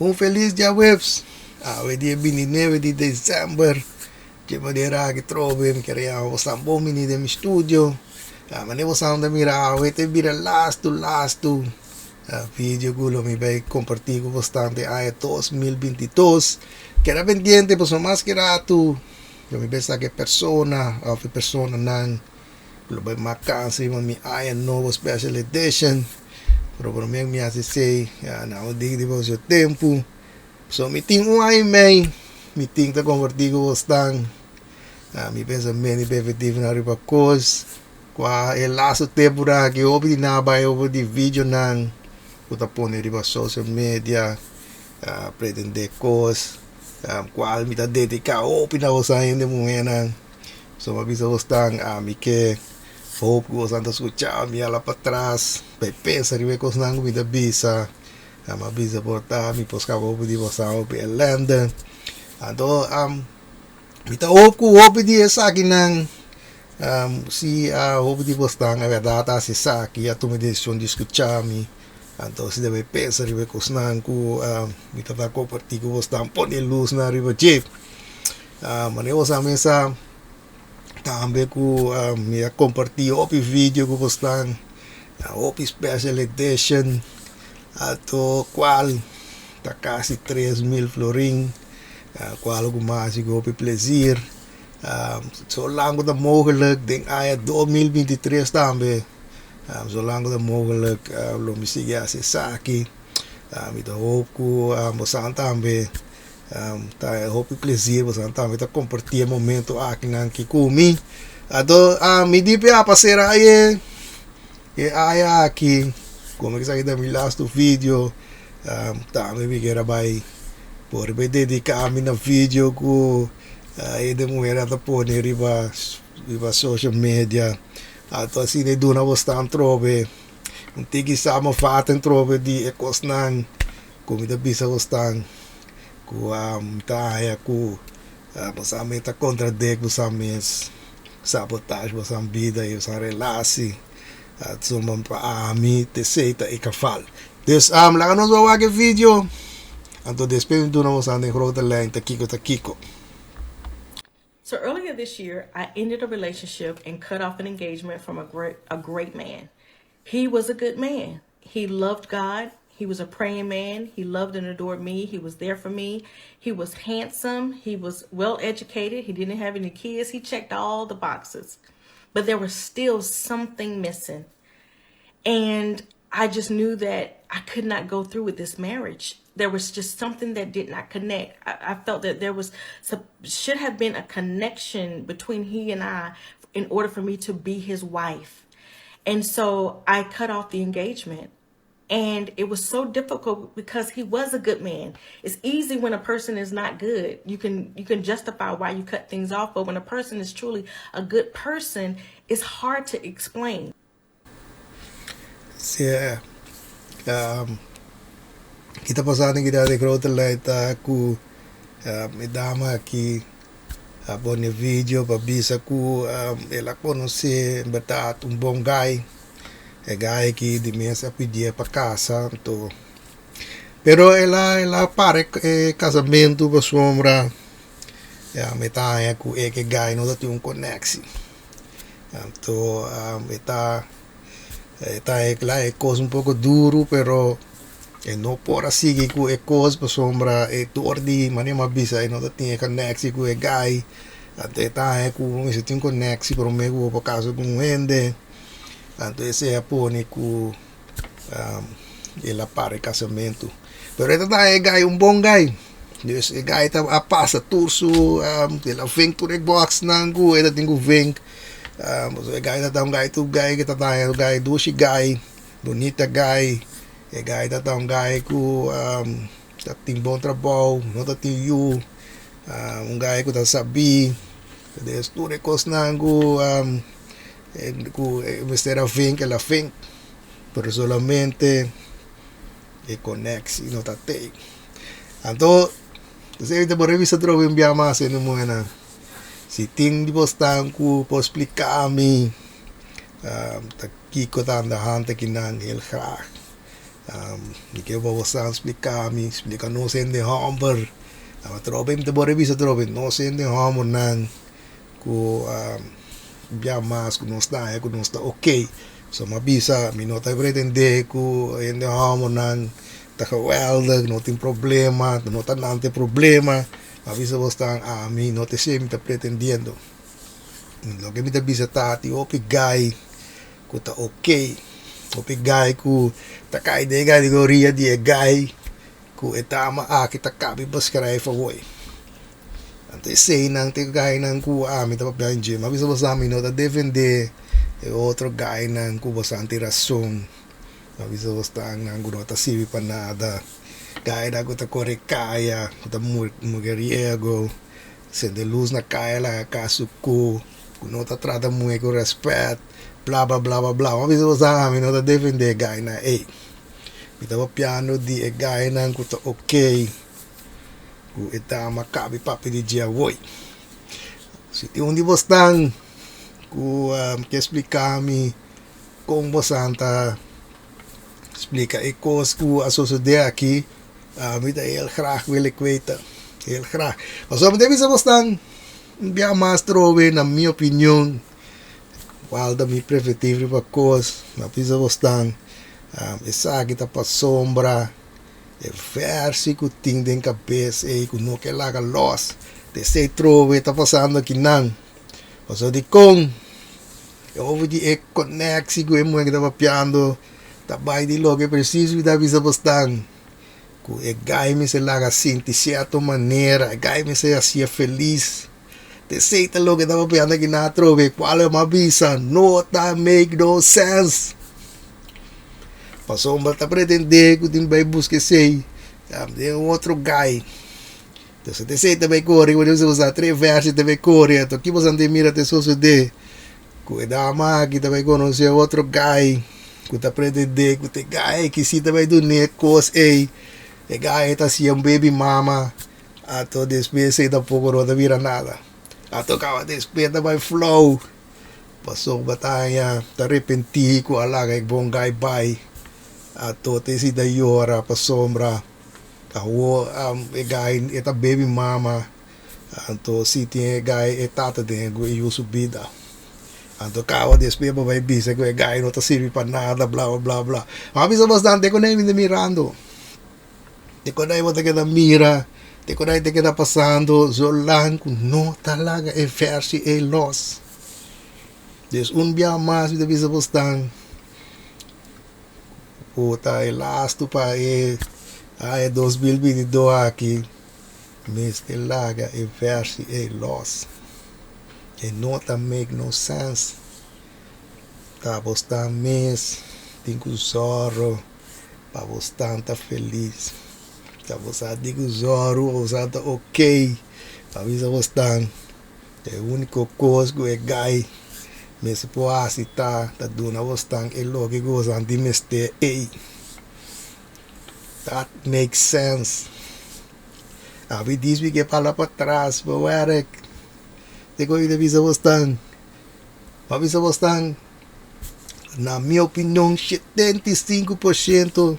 Un felis djaweps! Awe dia bintinuebe di december, dje manera aki trobe mi ker yama bosan bon bini den mi studio. Manera bosan ta mira awe ta bira lastu lastu video ku lo mi bai kompartí ku bosnan den aña 2022. Keda pendiente pasobra mas ki ratu lo mi bai saka e persona òf e personanan ku lo bai makansa riba mi aña nobo special edition. Pero promé ku mi hasi esei, ya nan a diki di boso tempu. So mi tin un aña i mei, mi tin ta kompartí ku bosnan mi pensamentu i perspektivanan riba kos kua e lastu tempunan aki hopi di nan a bai over di videonan ku ta pone riba social media, pretendé kos kual mi ta dediká hopi na boso hende muhénan. So mi a bisa bosnan ami ke hoop ku bosan ta skucha mi hala patras pa e pensa riba e kosnan ku mi ta bisa. Mi a bisa por ta mi por skapa hopi di bosan hopi elende. Anto mi ta hoop ku hopi di esakinan si hopi di bosnan e bèrdat a hasi esaki a tuma e desishon di skucha mi. Anto si debe pensa riba e kosnan ku mi ta ta kompartí ku bosnan pone lusnan riba dje. Manera bo sa mesa tambe ku mi a kompartí hopi video ku bosnan, hopi special edition ato kual ta kasi 3000 florin kual ku mi a hasi ku hopi plesir. So lang ku ta mogelik den aña 2023 tambe so lang ku ta mogelik lo mi sigui hasi esaki. Mi ta hoop ku bosan tambe Ta hopi plezier boso tambe ta comparti e momento akinan aki ku mi. Anto mi di pia pa sera e e aya aki como esaki ta mi lastu video tambe mi kier a bai por bai dedica mi na video ku hende muher ta pone riba riba social media anto asina e duna bosnan trobe un tiki samenvatting trobe di e kosnan. Ku mi ta bisa bosnan ku mi ta haña ku bosan mes ta kontradek bosan mes, sabotage bosan bida i bosan relasi, suma pa ami ta esei ta e kafal. Dus laga nos bai wak e video, anto despues mi duna bosan den grote lijn ta kiko ta kiko. So earlier this year, I ended a relationship and cut off an engagement from a great, a great man. He was a good man. He loved God. He was a praying man. He loved and adored me. He was there for me. He was handsome. He was well educated. He didn't have any kids. He checked all the boxes. But there was still something missing. And I just knew that I could not go through with this marriage. There was just something that did not connect. I, I felt that there was should have been a connection between he and I in order for me to be his wife. And so I cut off the engagement. And it was so difficult because he was a good man. It's easy when a person is not good. You can you can justify why you cut things off, but when a person is truly a good person, it's hard to explain. Sí, ki ta pasando aki den grote lijn ta ku e dama aki a pone video pa bisa ku el a konosé en bèrdat un bon guy, e guy aki di mes a pidié pa kasa anto pero el a el a para e kasamentu pasobra e ta haña ku e ku e guy no ta tin un koneksi anto e ta E ta hekla e kos un poko duru pero e no por a sigui ku e kos pasobra e dor di manera mi a bisa e no ta tin e koneksi ku e guy anto e ta haña ku bo mester tin koneksi prome ku bo por kasa ku un hende anto esei a pone ku el a para e kasamentu pero e ta haña e guy un bon guy dus e guy ta a pasa tur su el a vink tur e boxnan ku e ta tin ku vink. Pasobra e guy ta ta un guy tur guy ke ta ta un guy dushi guy, bunita guy, e guy ta ta un guy ku ta tin bon trabou, no ta tin yu, un guy ku ta sabí, des tur e kosnan ku ku e mester a vink el a vink, pero solamente e koneksi no ta tei. Anto esei ta por revisa atrobe un bia mas hende muhernan. Si tin di bosnan ku por splika mi ta kiko ta anda hante kinan heel graag. Mi ke pa boso splika mi, splika nos hende hòmber. Atrobe mi ta por bisa atrobe nos hende hòmbernan ku bia mas ku nos ta haña ku nos ta ok. So mi a bisa mi no ta pretendé ku hende hòmbernan ta geweldig, no tin problema, no ta nan ta e problema. Mi a bisa bos tan ami no ta esei mi ta pretendiendo. Loke mi ta bisa ta tin hopi gai ku ta ok, hopi gai ku ta kai den e kategoria di e gai ku e dama aki ta kabi beschrijven hoy. Anto eseinan ta e gainan ku ami ta papia dje. Mi a bisa boso ami no ta defende e otro gainan ku boso tin rason. Mi a bisa boso nan ku no ta sirbi pa nada, gainan ku ta kore kaya, ku ta mugeriego, sende lus na kaya laga kas suku, ku no ta trata muhé ku rèspèt, bla bla bla bla bla. Mi a bisa boso ami no ta defende e gainan ei. Mi ta papiando di e gainan ku ta okey, ku e dama kabi papia di dje awor. Si tin un di bosnan ku ke splika mi kon bosan ta splika e kos ku a sosode aki, mi ta heel graag wil ik weten. Heel graag. Pasobra mi ta bisa bosnan un bia mas trobe na mi opinion. Cual ta mi prefertiv riba cos? Mi a bisa bosnan, esaki ta pasobra e versi cu tin den cabes ey cu no ke laga los. Ta esey trobe ta pasando akinan. Pasobra dicon e over di e conexi cu e muher ta papiando ta bay di loke precies mi ta bisa bosnan, cu e guy mester laga sinti cierto manera, e guy mester haci'e feliz. T'esei ta loke ta papiando aki na atrobe, cual lo a bisa no ta make no sense. Pasobra ta pretende cu tin bay busca esei den un otro guy. Entonces t'esei ta bay core, cu bo sa tres versi ta bay core, anto ki bo sa mira ta sosode cu e dama aki ta bay conoce otro guy cu ta pretende cu t'e guy aki si ta bay dun'e cos ey, e guy ta hacia un baby mama. Ato despues ei tampoco no ta bira nada. Ato caba despues ta bay flow. Pasobra ta haña ta repentí cu a laga e bon guy bay. Ato ta esi ta yora pasobra awor e guy e ta baby mama. Anto si tin e guy e tata den e yu su bida. Anto caba despues bo bay bisa cu e guy no ta sirbi pa nada bla bla bla. Ma bisa bastante cu mi ta mirando. Te ku bo ta keda mira, te ku ta keda pasando zo lang ku no ta laga e versie ei los. Dus un bia mas mi ta bisa bo stan ku ta e lastu pa e aña 2022 aki mester laga e versie ei los. E no ta make no sense. Ta bo stan mes tin ku zòru. Pa bo stan ta felis. Ta bo sa di ku zòru bo sa ta ok. Pa bisa bo stan e úniko kos ku e gai mester por hasi ta ta duna bo stan e loke ku bo san tin mester ei. That makes sense. Abi disbi ke pala patras bo wèrk. Te ku mi ta bisa bo stan. Pa bisa bo stan. Na mi opinion 75%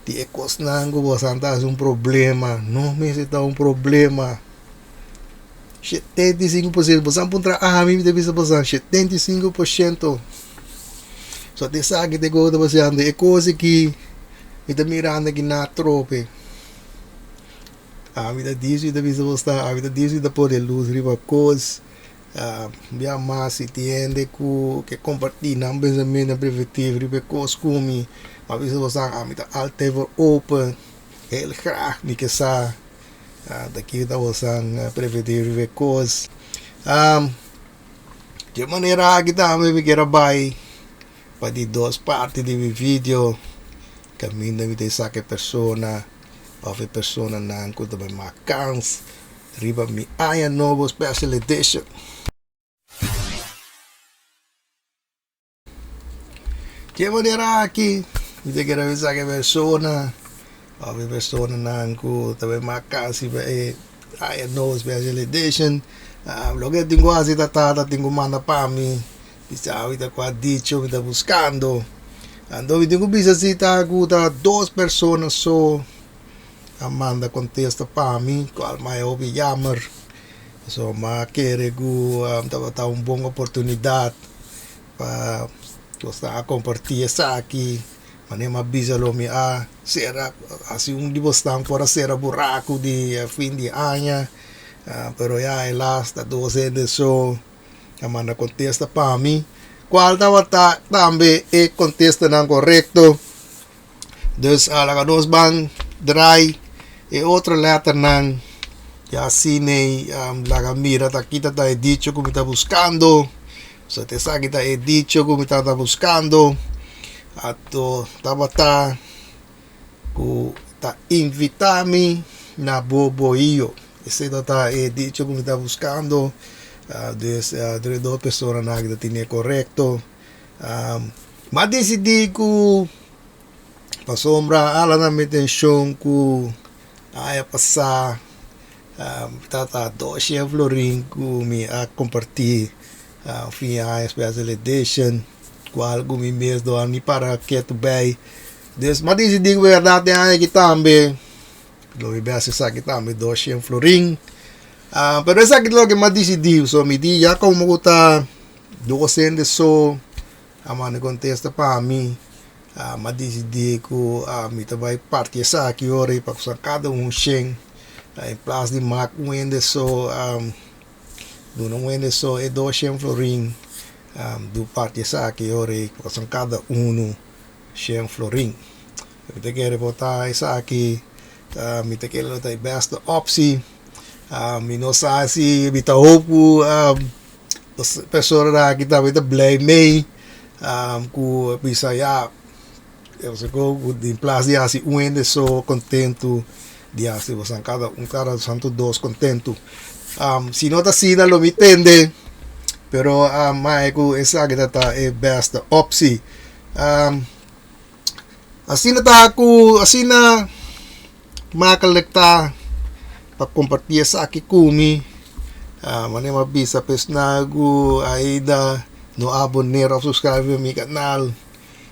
di e kosnan ku boso ta hasi un problema no mester ta un problema. 75% boso a puntra ami mi ta bisa boso 75%. So ta esaki ta e kos ku ta pasando e kos aki mi ta mirando aki na atrobe. Ami ta dici mi ta bisa boso ami ta dici mi ta pone lus riba kos. Bia mas si tin hende ku ke kompartí nan pensamentu, nan perspektiva riba e kos ku mi, mi a bisa boso ami ta altijd voor open, heel graag mi ke sa ta kiko ta boso perspektiva riba e kos. Dje manera aki tambe mi kier a bai pa di dos parti di mi video kaminda mi ta saka e persona òf e personanan ku ta bai mak kans. Riba mi aña nobo special edition. Ke manera aki mi ta kere bisa ke persona of e personanan ku ta bai mak kans riba e aña nobo special edition loke tin ku hasi ta tata tin ku manda pa mi bisa mi ta ku a dicho mi ta buskando. Anto mi tin ku bisa si ta ku ta dos persona so a manda kontesta pa mi, kual mai hopi jammer. So mi a kere ku tabata un bon oportunidat pa nos ta a kompartí esaki. Manera mi a bisa lo mi a sera hasi un di bosnan por a sera buraku di fin di aña, pero ya helaas ta dos hende so. A manda kontesta pa mi, kual tabata tambe e kontestanan korekto. Dus a laga nos ban drai e otro lèternan ya asina laga mira ta kita ta e dicho ku mi ta buskando. So ta esaki ta e dicho ku mi tabata buskando. Anto tabata ku ta invitá mi na bo bohio. Esei ta e dicho ku mi ta buskando. Dus dre dos personanan aki ta tene korekto. Mi a disidí ku pasobra ala na mi tenshon ku aña pasá mi tabata doshen florin ku mi a kompartí fin aña special edition kual ku mi mes no a ni para ketu bai. Dus mi a disidí ku bèrdat e aña aki tambe. Lo mi bes esaki tambe 200 florin. Ah, pero esaki ta loke mi a disidí. So mi di ya komo ku ta dos hende so a manda kontesta pa mi, ah, mi a disidí ku ah, mi ta bai parti esaki ora pa kusa kada un shen. En plas di mak un hende so, ah, duna un hende so e 200 florin, ah, du parti esaki ora pa kusa kada unu shen florin. Mi ta kere por ta esaki, mi ta kere lo ta e beste optie. Mi no sa si mi ta hoop ku personanan aki tambe ta blij mee ku bisa ya in plas di hasi un hende so kontentu di hasi boso kada un kada santu dos kontentu. Si no ta asina lo mi tende pero mai ku esaki ta ta e beste optie. Asina ta ku asina makkelijk ta pa kompartí esaki ku mi. Manera mi a bisa pa esnan ku ainda no a aboner òf subscribe riba mi kanal,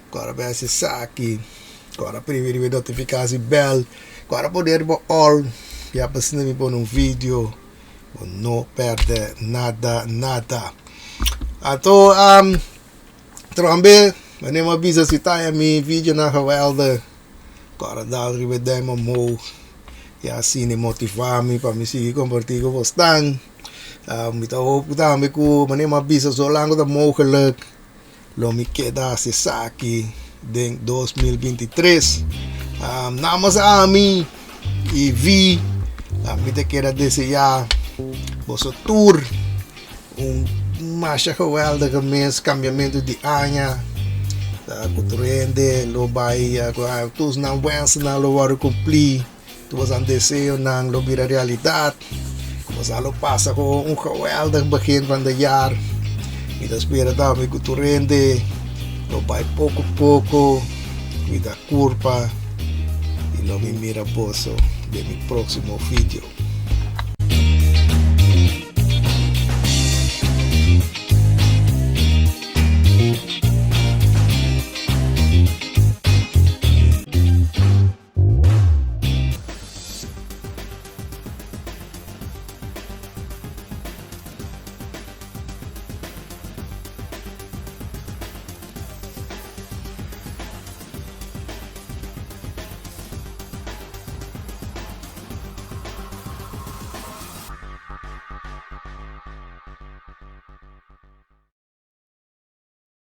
ku ora bai hasi esaki, ku ora primi riba e notifikasi bèl, ku ora pone riba all, ya pa asina mi pone un video bo no pèrdè nada nada. Anto. Tambe wanneer mi a bisa si ta e mi videonan geweldig, kòrda dal riba e duim omhoog i asina e motivá mi pa mi sigui kompartí ku bosnan. Mi ta hoop tambe ku wanneer mi a bisa so lang ku ta mogelik lo mi keda hasi esaki den 2023. Namens ami i Vi mi ta keda deseá boso tur Un masha geweldige mes cambiamento di aña cu tur hende lo bay tur nan wensennan lo worde cumpli tur nan deseonan lo bira realidad boso lo pasa cu un geweldig begin van de jaar mi ta spera tambe cu tur hende lo bay poco poco cuida curpa y lo mi mira boso den mi proximo video.